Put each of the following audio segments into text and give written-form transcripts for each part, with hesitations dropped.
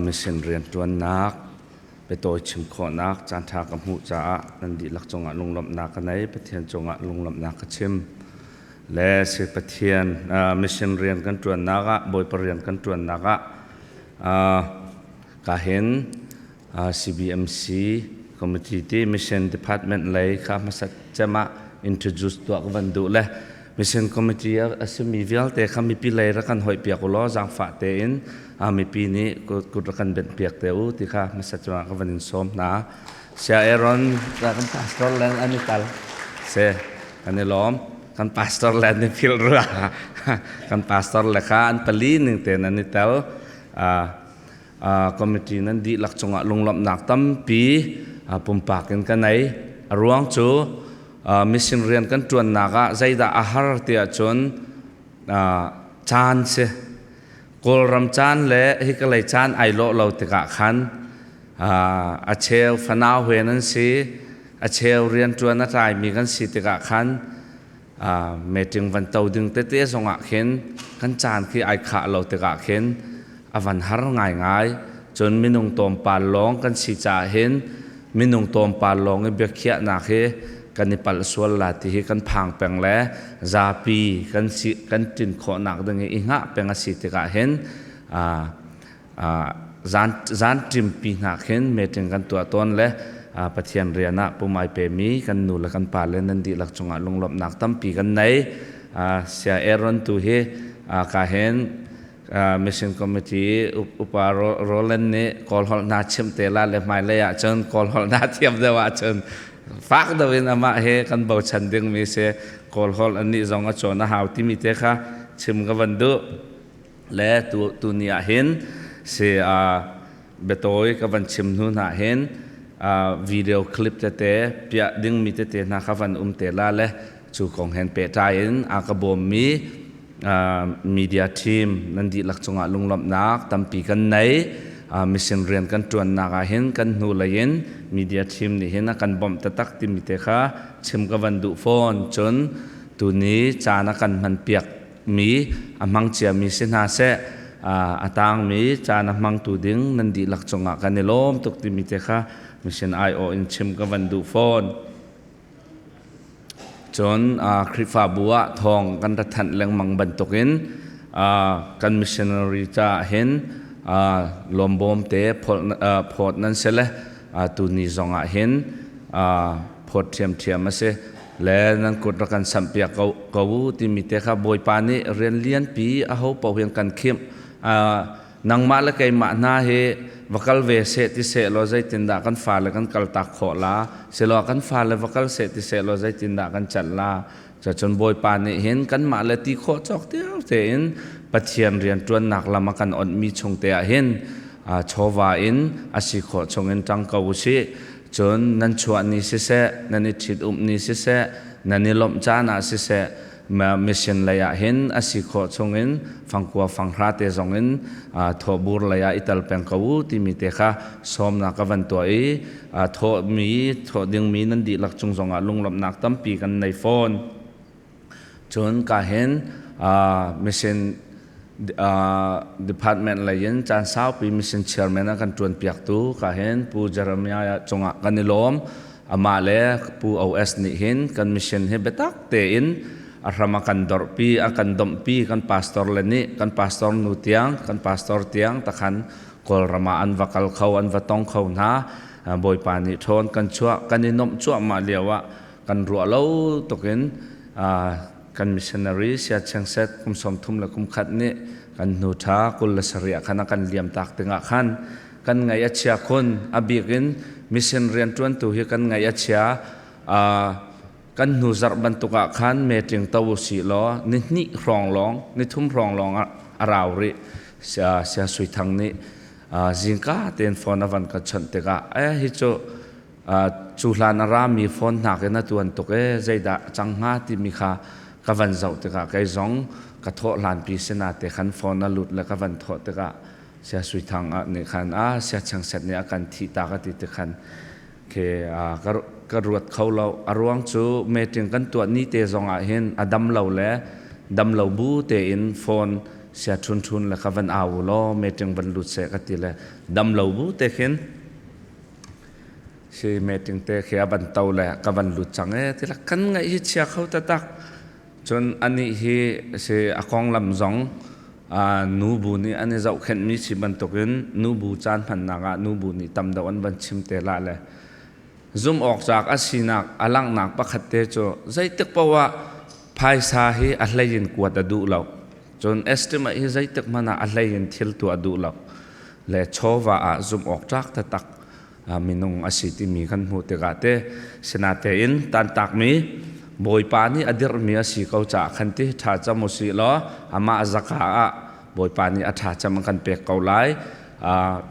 Mission rianṭuannak biatawi chim khawhnak caanṭha ka hmuh caah nan dihlak cungah lunglawmhnak ka nei. Pathian cungah lunglawmhnak ka chim. Le si Pathian mission rian kan ṭuannak ah, Bawipa rian kan ṭuannak ah ka hin CBMC committee ti mission department lei kha hmasat cem ah introduce tuah ka van duh le mission committee a simi vialte kha mipi lei rak kan hoih piak u law zaangfah tein mipi nih kut rak kan benh piak te u ti kha hmasat cem ah ka van in sawm hna. Sia Aaron kan pastor len an i tal se kan i lawm kan pastor len ni phil rua kan pastor le kha an pali ning tein an i tel. Committee nan dihlak cungah lunglawmhnak tampi pumpak in ka nei. A ruang cu mission rian kan ṭuannak ah zeidah a har tiah cun caan si. Kawlram caan le hikalei caan ai lawh lo tikah khan a cheu fanau he nan si, a cheu rianṭuan a tlaimi kan si tikah khan meeting van to ding tete zongah khin kan caan khi ai khah lo tikah khin a van har ngaingai. Cun minung tlawmpal lawng kan si caah hin minung tlawmpal lawng i biakhiahnak hi kan i palh sual la ti hi kan phang peng le zapi kan si kan tin khawhnak ding i i hngah peng a si tikah hin zan zan ṭimpi hna khin meeting kan tuah tawn le Pathian rian ah pumai pemi kan nu le kan pa le nan dihlak cungah lunglawmhnak tampi kan nei. Sia Aaron tu hi ka hen mission committee upa Roland nih kawl holh hna chim te la le hmailei ah cun kawl holh hna thiam deuh ah cun fak deuh in amah he kan bochan dingmi si. Kawl holh annih zong a cawn a hau timi te kha chim ka van duh le tuni ah hin si biatawi ka van chim hnu hna hin video clip tete piah dingmi tete hna kha van um te la le cu kong hen pehtlai in a ka bawmmi media team nan dihlak cungah lunglawmhnak tampi kan nei. Mission rian kan ṭuannak ah hin kan hnu lei in media team nih hin a kan bawmh taktak timi te kha chim ka van duh fawn. Cun tuni caan a kan hman piak mi a hmang ciami si hna seh, a tangmi caan a hmangtu ding nan dihlak cungah kan i lawm tuk timi te kha mission aiawh in chim ka van duh fawn. Cun Khrihfabu ah thawng kan ra thanh lengmang bantukin kan missionary caah hin lawmbawm te phawt nan si le tuni zongah hin phawt ṭhiamṭhiam a si le nan kut rak kan samhpiak ko u timi te kha Bawipa nih rian lianpi aho paoh hin kan khimh. Nangmah le keimah hna hi va kal ve seh ti seh law zeitindah kan fale kan kaltak khawh la, silo kan fale va kal seh ti seh law zeitindah kan canh la? Cun Bawipa nih hin kanmah le ti khawh cawk tiu tein Pathian rian ṭuannak lam a kan onhmi chung te ah hin chawva in a si khawh chungin ṭang ko u sih. Cun nan chuah ni siseh, nan i ṭhit-umh ni siseh, nan i lawmh caan ah siseh, mission lei ah hin a si khawh chungin fangkua fanghra te zong in thawhbur lei ah i tal peng ko u timi te kha sawmnak ka van tuah i thawhmi thawh dingmi nan dihlak cung zongah lunglawmhnak tampi kan nei fawn. Cun ka hin mission department lei in caan saupi mission chairman a kan ṭuan piaktu ka hin Pu Jeremiah cungah kan i lawm. Amah le Pu OS nih hin kan mission hi biatak tein a hram a kan dorhpi, a kan domhpi. Kan pastor le nih kan pastor nu tiang, kan pastor tiang takhan Kawlram ah an va kal kho, an va tong kho hna. Bawipa nih ṭhawn kan chuah, kan i nuamh cuahmah lio ah kan ruah lo tukin kan missionary sia chengset kum 30 le kum khat nih kan hnu ṭha 27 ah khan a kan liam tak tingah khan kan ngaih a chia khun. A bik in mission rianṭuantu hi kan ngaih a chia. Kan hnu zarh bantuk ah khan meeting to u sih law ni hnih hrawng lawng, ni thum hrawng lawng a rau rih. Sia sia Sui Thang nih zingka tein phone a van ka chawnh tikah eh hi cu cu hlan a rami phone hnak in a tuan tuk e, zeidah cang hnga timi kha ka van zoh tikah kei zong ka thawh hlanpi sina te khan phone a lut le ka van thawh tikah Sia Sui Thang nih khan a sia changset nih a kan thih ta ka ti ti khan ke ka ruat kho lo. A ruang cu meeting kan tuah ni te zong ah hin a dam lo le dam lo bu tein phone. Sia Ṭhun Ṭhun le ka van au u law meeting van lut seh ka ti le dam lo bu te khin si meeting te khi a van to le ka van lut cang e ti le kan ngaih hi chia kho taktak. Cun anih hi si a konglam zong nubu nih an i zohkhenhmi si bantukin nubu caan hmannak ah nubu nih tam deuh an van chim te la le zumh awk tlak a sinak a langhnak pakhat te cu zeitik paoh ah phaisa hi a hlei in kuat a duh lo. Cun estimate hi zeitik hmanh ah a hlei in thil tuah a duh lo. Le chawva ah zumh awk tlak taktak minung a si timi kan hmuh tikah te sinatein tantakmi Bawipa nih a dirhmi a si ko caah khan ti ṭha cam u sih law amah zaka ah Bawipa nih a ṭha cam a kan pek ko lai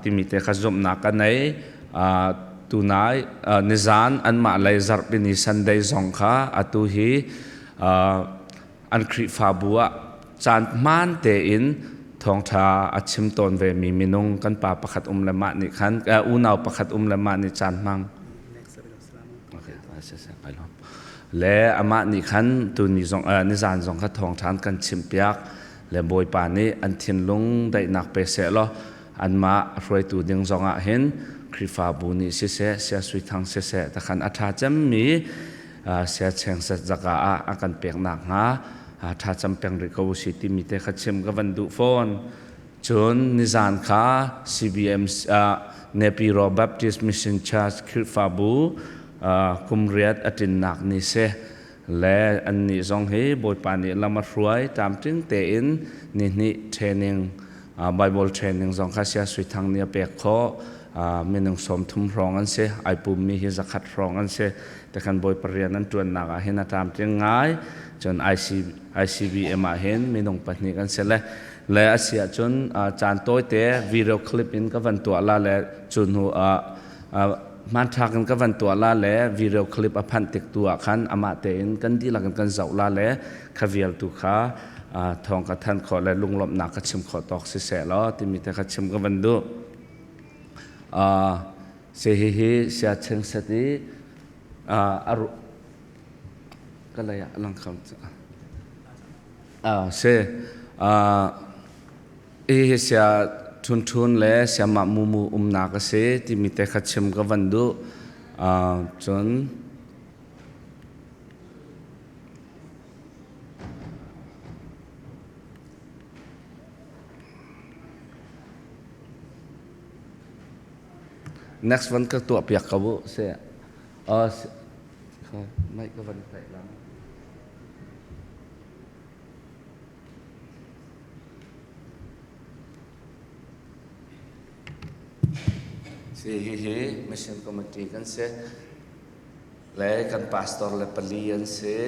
timi te kha zumhnak ka nei. Tunai nizan anmah lei zarhpini Sunday zong kha atu hi an Khrihfabu ah caan hmaan tein thawngṭha a chim tawn vemi minung kan pa pakhat um le mah nih khan unau pakhat um le mah nih caan hmang le amah nih khan tuni zong nizan zong kha thawngṭha an kan chimpiak le Bawipa nih an thinlung daihnak pe seh law anmah hruaitu ding zong ah hin Khrihfabu nih siseh Sia Sui Thang siseh takhan a ṭha cemmi sia chengset zaka ah a kan pek nakhnga tha cam peng rih ko si timi te kha chim ka van duh fawn. Cun nizan kha CBM Nepiro Baptist Mission Church Khrihfabu kumriat a tinnak ni si le annih zong hi Bawipa nih lam a hruai tlamtling tein nihnih training Bible training zong kha Sia Sui Thang nih a pek khawh. Minung 30 hrawng an si, ai pummi hi 100 hrawng an si. Tekhan Bawipa rian an ṭuannak ah hin a tlamtling ngai. Cun IC, ICBM ah hin minung pahnih kan si le le a si ahcun caan tawite video clip in ka van tuah la le cu hnu ah hmanthlak in ka van tuah la le video clip a phanh tik tu ah khan amah tein kan dihlak in kan zoh la le kha vial tu kha thawng ka thanh khawh le lunglawmhnak ka chim khawh tawk siseh law timi te kha chim ka van duh. Se hihi sia chengset i ka lei ah lang kho se hihi sia thun thun le sia mah mu mu umnak a si timi te kha chim ka van duh. Cun Next one ka tuah piak ko u si. Uh, mic ka van tlaih lang. Si hi hi mission committee kan si. Le kan pastor le pali an si.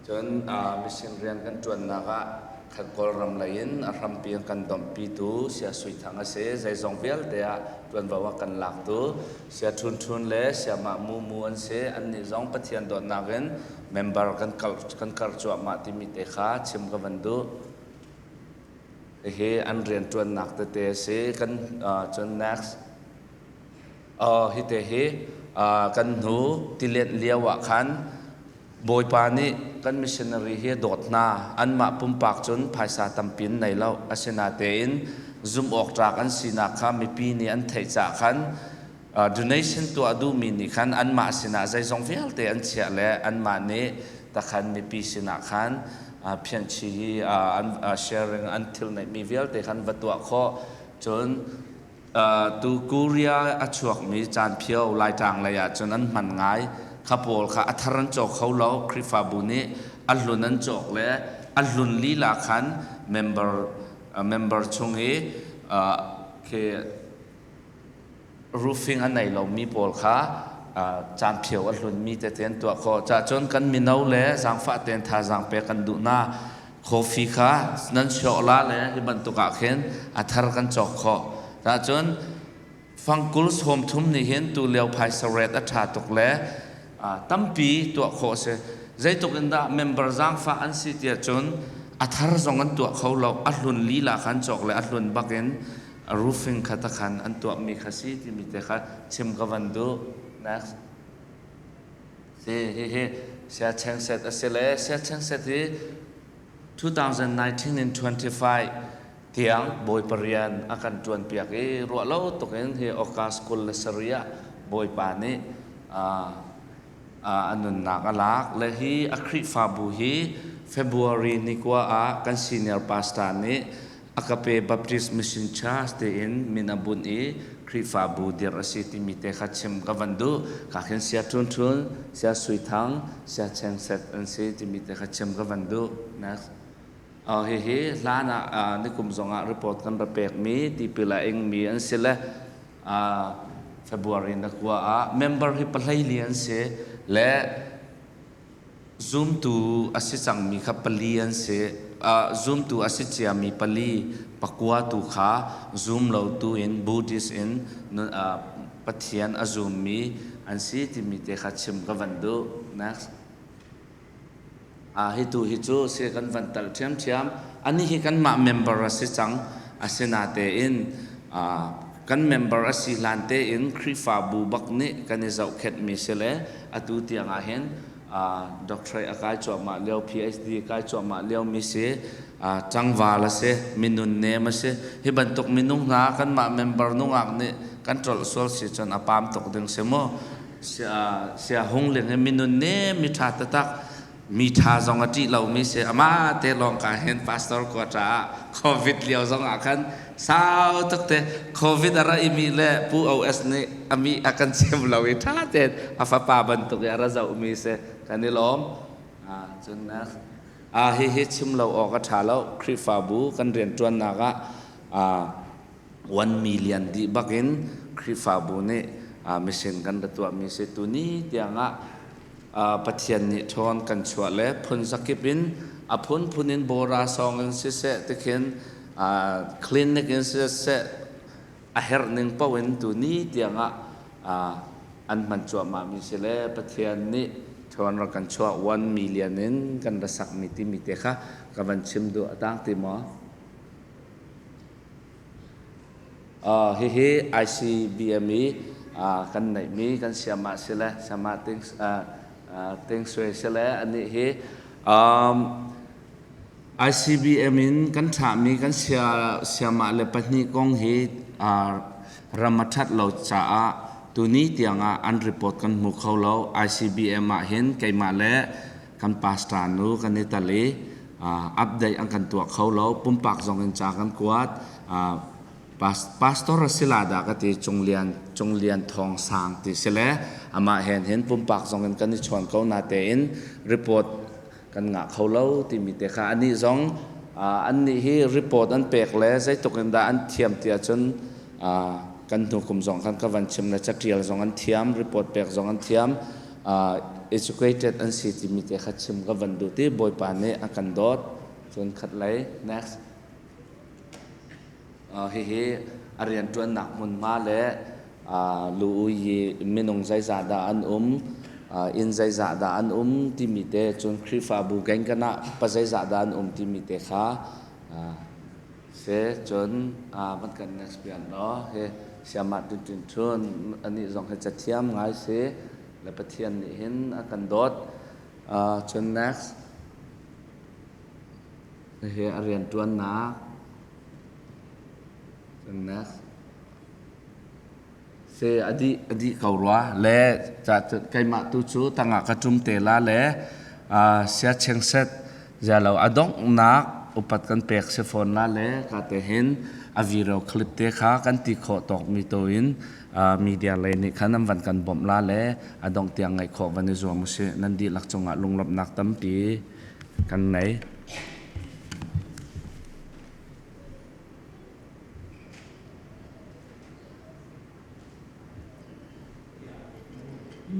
Cun mission rian kan ṭuannak ah khat Kawlram lei in a hrampi an kan domhpitu Saya Sui Thang a si. Zeizong vialte ah ṭuanvo a kan laktu Saya Ṭhun Ṭhun le Saya Mah Mu Mu an si. Annih zong Pathian dawtnak in member kan kan karh cuahmah timi te kha chim ka van duh. Hihi an rianṭuannak tete a si. Kan cun next. Hite hi kan hnu tilet lio ah khan Bawipa nih kan missionary hi a dawt hna. Anmah pumpak cun phaisa tampi an nei lo. Asinatein zumh awk tlak an sinak kha mipi nih an theih caah khan donation tuah duhmi nih khan anmah sinah zeizong vialte an chiah le anmah nih takhan mipi sinah khan phianchi hi an sharing an thil neihmi vialte khan va tuah khawh. Cun Tu Korea a chuakmi caanphio Laitlang lei ahcun an hman ngai. Kha pawl kha a thar an cawk kho lo. Khrihfabu nih a hlun an cawk le a hlun lila khan member member chung i khi roofing a nei lomi pawl kha caanphio a hlunmi tete an tuah khawh. Cahcun kan mino le zaangfah tein thazaang pek kan duh hna. Coffee kha nan sawh la le hi bantuk ah khin a thar kan cawk khawh. Cahcun fangkul 30 nih hin tu lio phaisa ret a ṭha tuk le tampi tuah khawh a si. Zeitluk in dah member zaangfah an si tiah cun a thar zong an tuah kho lo. A hlun lila kha an cawk le a hlun bak in roofing kha takhan an tuahmi kha si timi te kha chim ka van duh. Next. Si hihi. Sia Cheng Set a si le Sia Cheng Set hi 2019 in 25 tiang Bawipa rian a kan ṭuanpiak i ruah lo tuk in hi August 27 ah Bawipa nih a nunnak a lak le hi a Khrihfabu hi February ni kua ah kan senior pastor nih Agape Baptist Mission Church tiin min a bunh i Khrihfabu dirh a si timi te kha chim ka van duh. Ka khin Sia Ṭun Ṭun, Sia Sui Thang, Sia Cheng Set an si timi te kha chim ka van duh. Next. Oh, hihi hlan ah nikum zongah report kan ra pekmi tipil a ingmi an si le February na kua ah member hi pahleili an si le Zumtu a si cangmi kha pali an si. Zumtu a si ciami pali, pakua tu kha zum lotu in Buddhist in Pathian a zummi an si timi te kha chim ka van duh. Next. Hi tu hi cu si kan van tal ṭhiamṭhiam. Ani hi kanmah member a si cang. Asinatein kan member a si hlan tein Khrihfabu bak nih kan i zohkhenhmi si le atu tiang ah hin doctorate a kai cuahmah lio PhD kai cuahmah lio mi si tlangval a si minun nem a si hi bantuk minung hna kanmah member nungak nih kan ṭolh sual si cun a pam tuk ding si mu sia hung ling hi minun nem mi ṭha taktak mi ṭha zong a ṭih lomi si amah te lawng ka hin pastor quota ah covid lio zong ah khan sau tuk te covid a ra imi le pu OS nih ami a kan chim lo i ṭha tein a fapa bantuk i a ra zohmi si kan i lawm cun hihi chim lo awk a ṭha lo Khrihfabu kan rianṭuannak ah 1 million dih bakin Khrihfabu nih mission kan ra tuahmi si tuni tiangah Pathian nih ṭhawn kan chuah le phun zakip in a phunphun in bawra sawng in siseh tikhin clinic in siseh a herh ning paoh in tuni tiangah an hman cuahmahmi si le Pathian nih ṭhawn rak kan chuah 1 million in kan ra sakmi timi te kha ka van chim duh a tang ti maw? Hihi ICBM i kan neihmi kan siamah si le siamah Tingsui si le anih hi ICBM in kan thahmi kan siamah le pahnih kong hi ram a ṭhat lo caah tuni tiangah an report kan hmu kho lo. ICBM ah hin keimah le kan pastor nu kan i tal i update an kan tuah kho lo. Pumpak zong in ca kan kuat. Pastor a si la dah ka ti Cunglian Cunglian Thawng Sang ti si le amah hen hin pumpak zong in kan i chawn ko na tein report kan ngah kho lo timi te kha anih zong annih hi report an pek le zeitluk in dah an thiam ti ahcun kan hnu kum zong khan ka van chim le catial zong an thiam report pek zong an thiam educated an si timi te kha chim ka van duh ti Bawipa nih a kan dawt cun khat lei next Hihi a rianṭuannak hmunhma le lu i minung zeizah dah an um, inn zeizah dah an um timi te cun Khrihfabu gengkan ah pa zeizah dah an um timi te kha si cun van kan next pian law hi siamah tun tun thun anih zong hi cathiam ngai si le Pathian nih hin a kan dawt cun next Hihi a rianṭuannak si a dih a dih ko rua le keimah tu cu tangah ka ṭum te la le sia chengset zia lo a donghnak upat kan pek si fawn la le ka te hin a video clip te kha kan ti khawh tawk mi to in media lei nih khan an van kan bawmh la le a dongh tiang ngaih khawh van i zuam usih nan dihlak cungah lunglawmhnak tampi kan ngei.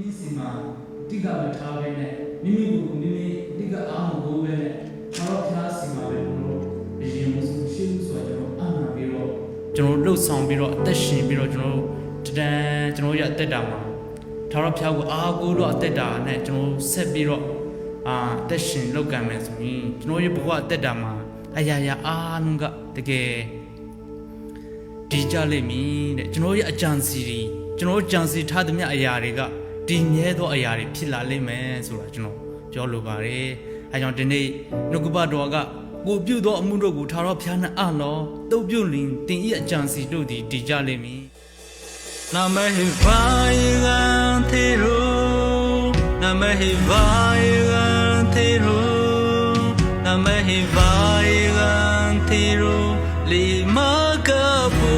မိမိစီမှာအဓိကမထားဘဲနဲ့မိမိကိုယ်ကိုမိမိအဓိကအားမကိုးဘဲနဲ့ထာဝရဘုရားစီမှာပဲကျွန်တော်တို့အရင်ဆုံးရှိဥစွာကျွန်တော်အနာပြီးတော့ကျွန်တော်တို့လှုပ်ဆောင်ပြီးတော့အသက်ရှင်ပြီးတော့ကျွန်တော်တို့တန်ကျွန်တော်ရဲ့အသက်တာမှာထာဝရဘုရားကိုအားကိုးတော့အသက်တာနဲ့ကျွန်တော်ဆက်ပြီးတော့ အာအသက်ရှင်လောက်ကံမယ်ဆိုရင်ကျွန်တော်ရဲ့ဘဝအသက်တာမှာအရာရာအားလုံးကတကယ်တည်ကြလိမ့်မည်တဲ့ကျွန်တော်ရဲ့အကြံစီတွေကျွန်တော်ကြံစီထားသမျှအရာတွေကတည်မြဲသောအရာတွေဖြစ်လာလိမ့်မယ်ဆိုတာကျွန်တော် ပြောလိုပါတယ်။အဲကြောင့်ဒီနေ့နှုတ်ကပတော်ကကိုပြုတ်သောအမှုတို့ကိုထာဝရဘုရားနှင့်အလောတုတ်ပြုတ်လင်တင်ဤအကြံစီတို့သည်တည်ကြလိမ့်မည်။နမဟိဝါယံထေရုနမဟိဝါယံထေရုနမဟိဝါယံထေရုလီမကပူ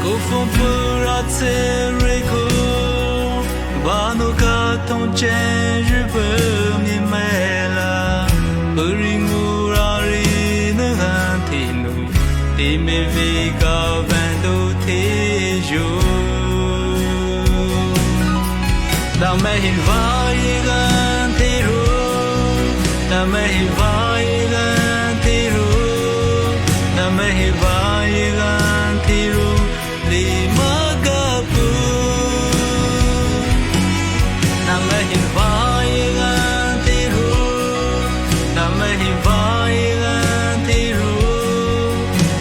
ကိုဖုန်ပရာချေရီကိုဘာနုကထုံချေရပမြင်မဲလာပရိငူရာရီနဂန်တီနူတီမေဗီကဗန်ဒိုထေယိုနမဟိဝါယေဂန်တီရူနမဟိဝါယေဂန်တီရူနမဟိဝါယေဂန်တီရူလီမကပူနမဟိဝါယေဂန်တီရူနမဟိဝါယေဂန်တီရူ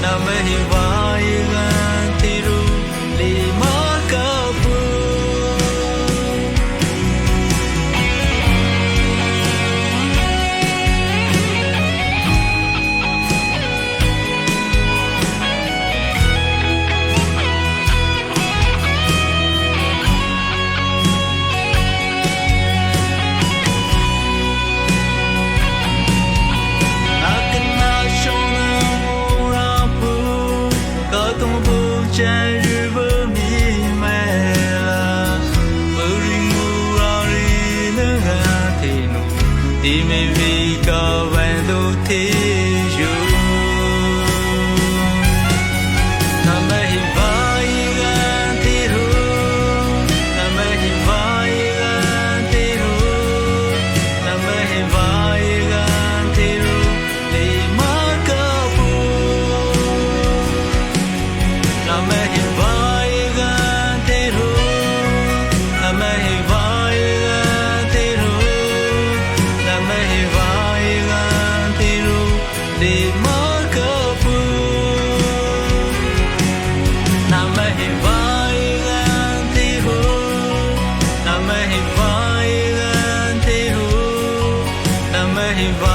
နမဟိဝါယေဂန်တီရူလီမကပူ 阿根那熊的乌拉布，高东不见日不明白了，不里乌拉里能阿提努，地美维高万都提哟。那么希望一个提鲁，那么希望一个提鲁，那么希望一个提鲁，你马克布。那么希望一个提鲁，那么希望一个提鲁，那么希望一个提鲁，你马克布。နမဟိဝါယံတိဟုနမဟိဝါယံတိဟုနမဟိဝါ